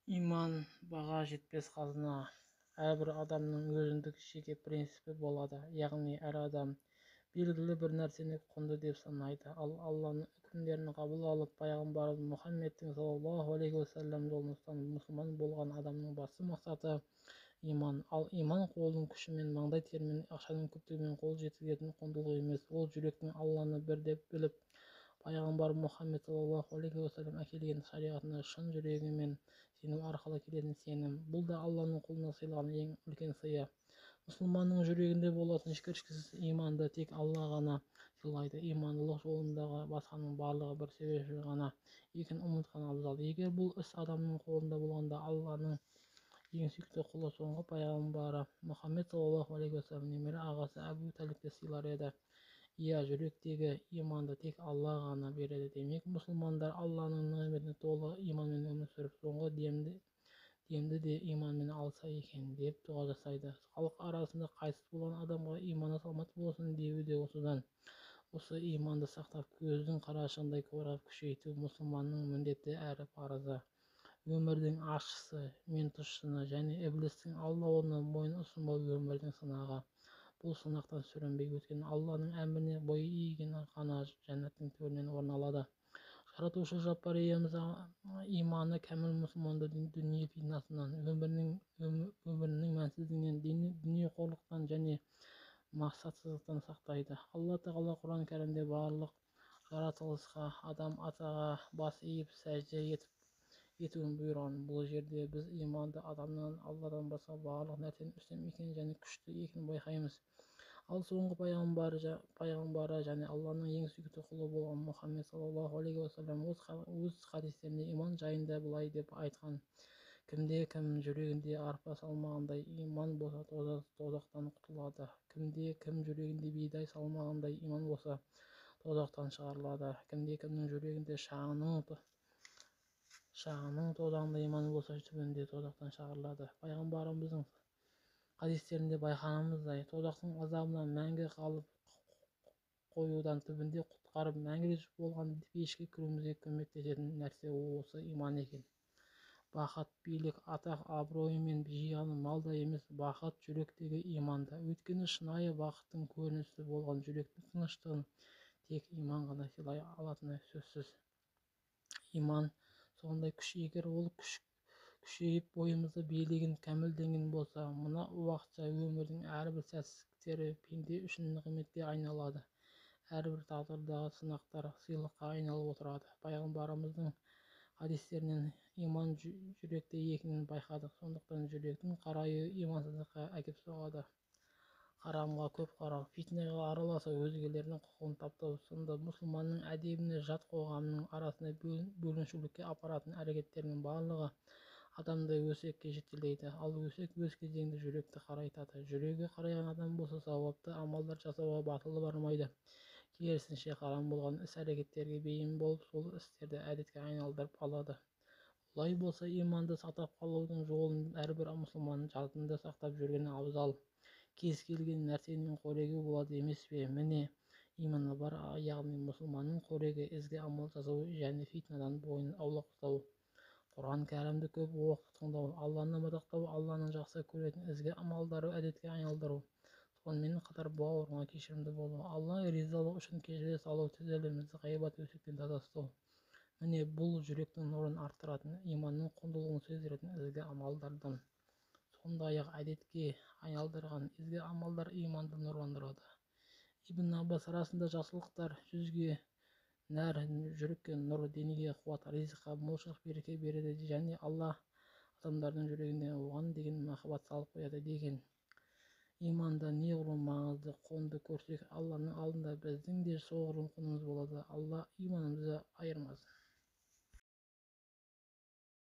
Иман баға жетпес қазына. Әрбір адамның өзіндік жеке принципі болады, яғни әр адам белгілі бір нәрсені құнды деп санайды. Ал Алланың үкімдерін қабыл алып, пайғамбарымыз Мұхаммедтің саллаллаху алейхи уассалам жолын ұстанып, мұсылман болған адамның басты мақсаты иман. Ал иман қолдың күшімен, маңдай термен, ақшаның көптігімен қол жеткізілетін құндылық емес. Ол жүректің Алланы бір деп біліп, пайғамбар Мұхаммед саллаллаху алейхи уассалам әкелген шариғатына шын жүрегімен сену арқылы келетін сенім. Бұл да Алланың құлына сыйлаған ең үлкен сыйы. Мұсылманның жүрегінде болатын кіршіксіз иманды тек Алла ғана сыйлайды. Имандылық жолындағы басқаның барлығы бір себепші ғана екенін ұмытқан абзал. Егер бұл іс адамның қолында болғанда, Алланың ең сүйікті құлы, соңғы пайғамбары Мұхаммед саллаллаху алейхи уассалам немере ағасы Әбу Тәліпке сыйлар еді. Иә, жүректегі иманды тек Алла ғана береді. Демек, мұсылмандар Алланың нығметіне толы иманмен өмір сүріп, соңғы демді де иманмен алса екен деп дұға жасайды. Халық арасында қайтыс болған адамға иманы саламат болсын деуі де осыдан. Осы иманды сақтап, көздің қарашығындай қорғап, күшейту мұсылманның міндеті әрі парызы. Өмірдің ащысы мен тұщысына және іблістің алдауына мойын ұсынбау өмірдің сынағы. Бұл сынақтан сүрінбей өткен, Алланың әміріне бой иген ғана жәннаттың төрінен орын алады. Жаратушы Жаппар иеміз иманы кәміл мұсылманды дүние фитнасынан, өмірінің мәнсіздігінен, дүниеқорлықтан және мақсатсыздықтан сақтайды. Алла Тағала Құран кәрімде барлық жаратылысқа Адам атаға бас иіп сәжде етуін бұйырған. Бұл жерде біз иманды адамнан Алладан басқа барлық нәрседен үстем екенін және күшті екенін байқаймыз. Ал соңғы пайғамбары және Алланың ең сүйікті құлы болған Мұхаммед саллаллаху алейхи уассалам өз хадистерінде иман жайында былай деп айтқан: кімде кім жүрегінде арпа салмағындай иман болса, тозақтан құтылады. Кімде кім жүрегінде бидай салмағындай иман болса, тозақтан шығарылады. Кімде кімнің жүрегінде шаңның тозағындай иман болса, түбінде тозақтан шығарылады. Пайғамбарымыздың хадистерінде байқағанымыздай, тозақтың азабынан мәңгі қалып қоюдан түбінде құтқарып, мәңгілік болған пейішке кіруімізге көмектесетін нәрсе осы иман екен. Бақыт, билік, атақ, абыроймен жиған малда емес, бақыт жүректегі иманда. Өйткені шынайы бақыттың көрінісі болған жүректің тыныштығын тек иман ғана сыйлай алатыны сөзсіз. Иман сондай күш, егер ол күш күшейіп, бойымызды билеген, кәмілденген болса, мына уақытша өмірдің әрбір сәтсіздіктері пенде үшін нығметке айналады. Әрбір тағдырдағы сынақтар сыйлыққа айналып отырады. Пайғамбарымыздың хадистерінен иман жүректе екенін байқадық. Сондықтан жүректің қараюы имансыздыққа әкеп соғады. Харамға көп қарау, фитнеге араласу, өзгелердің құқығын таптау сынды мұсылманның әдебіне жат, қоғамның арасында бөлгіншілікке апаратын әрекеттердің барлығы адамды өсекке жетелейді. Ал өсек өз кезегінде жүректі қарайтады. Жүрегі қарайған адам болса, сауапты амалдар жасауға батылы бармайды. Керісінше, харам болған іс-әрекеттерге бейім болып, сол істерді әдетке айналдырып алады. Олай болса, иманды сақтап қалудың жолын әрбір мұсылман жадында сақтап жүргені абзал. Кез келген нәрсенің қорегі болады емес пе? Міне, иманы бар, яғни мұсылманның қорегі ізгі амал жасау және фитнадан бойын аулақ ұстау. Құран кәрімді көп оқып тыңдау, Алланы мадақтау, Алланың жақсы көретін ізгі амалдары әдетке айналдыру. Сонымен қатар бауырыңа кешірімді болу, Алла ризалығы үшін кешіре салу, тілімізді ғайбат өсектен таза ұстау. Міне, бұл жүректің нұрын арттыратын, иманның құндылығын сездіретін ізгі амалдардан. Сондай-ақ әдетке айналдырған ізгі амалдар иманды нұрландырады. Ибн Аббас: расында жақсылықтар жүзге нәр, жүрекке нұр, денеге қуат, ризыққа молшылық, береке береді және Алла адамдардың жүрегіне оған деген махаббат салып қояды деген. Иманды неғұрлым маңызды, құнды көрсек, Алланың алдында біздің де соғұрлым құнымыз болады. Алла иманымызды айырмасын.